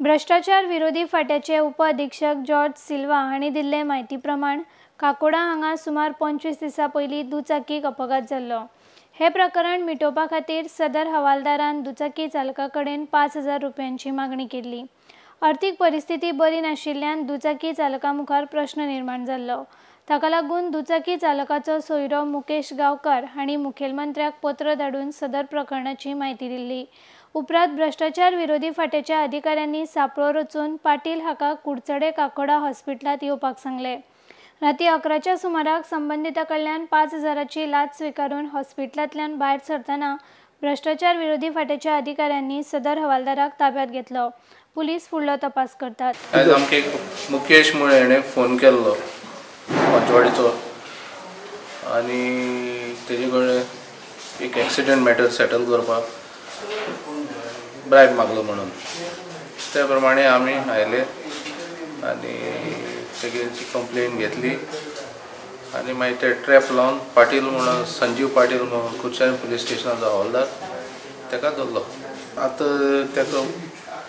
भ्रष्टाचार विरोधी फाट्याचे उपअधिक्षक जॉर्ज सिल्वा हांणी दिल्ले म्हायती प्रमाण काकोडा हांगा सुमार 25 दिसां पयलीं दुचाकीक अपघात जाल्लो. हे प्रकरण मिटोवपा खातीर सदर हवालदारान दुचाकी चालका कडेन 5000 रुपयांची मागणी केल्ली. अर्थीक परिस्थिती बरी नाशिल्ल्यान दुचाकी चालका मुखार प्रश्न निर्माण जाल्लो. ताका लागून दुचाकी चालकाचो सोयरो मुकेश गांवकार हांणी मुखेलमंत्र्याक पत्र धाडून सदर प्रकरणाची म्हायती दिल्ली. उपरांत भ्रष्टाचार विरोधी फाट्याच्या अधिकाऱ्यांनी सापळो रचून पाटील हाका कुडचडे काकोडा हॉस्पिटलांत येवपाक सांगलें. राती 11च्या सुमाराक संबंदिता कडल्यान 5000ची लाच स्विकारून हॉस्पिटलांतल्यान भायर सरतना भ्रष्टाचार विरोधी फाट्याच्या अधिकाऱ्यांनी सदर हवालदाराक ताब्यात घेतलो. पुलीस फुडलो तपास करतात. आयज आमकां एक मुकेश म्हूण हेणें फोन केल्लो पंचवाडीचो आनी तेजे कडेन एक एक्सिडंट मॅटर सेटल करपाक ब्रायब मागलो म्हणून. त्या प्रमाणे आमी आयले आनी तेगे ती कंप्लेन घेतली आनी मागीर ते ट्रॅप लावन पाटील म्हणून संजीव पाटील म्हणून कुडचडें पुलीस स्टेशनाचो हवालदार तेका धरलो. आतां तेका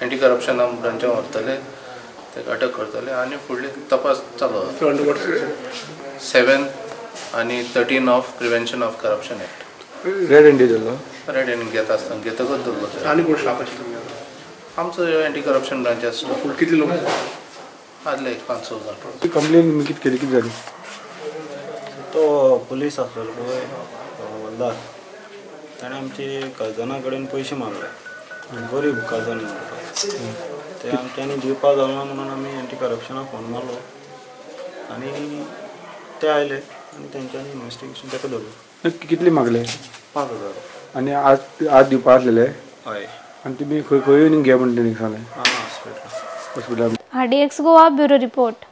एंटी करप्शना ब्रांचान व्हरतले, तेका अटक करतले आनी फुडली तपास चालू आसा. 7 आनी 13 of prevention of corruption act. Red handed धरलो. रेड हँड घेता आसतना घेतकच धरलो. आनी कोण स्टाफ आशिल्लो आमचो एंटी करप्शन ब्रांच आसलो. कितले लोक आदले एक 5-6 जाण. कंप्लेन कितें केली, कितें जाली? तो पुलीस आसलेलो पळय हवालदार, ताणें आमचे कजना कडेन पयशे मागले. गरीब कजन म्हणटा ते आमच्यांनी दिवपाक जावना म्हणून आमी एंटी करप्शनाक फोन मारलो आनी ते आयले आनी तेंच्यांनी इन्वेस्टिगेशन ताका धरलो. कितले मागले? 5000. आनी आज आज दिवपा आसलेले? हय. आनी तुमी खंय खंय येवन घे म्हणटा तेणी सांगलें? हॉस्पिटल. हॉस्पिटलान. RDX Goa bureau report.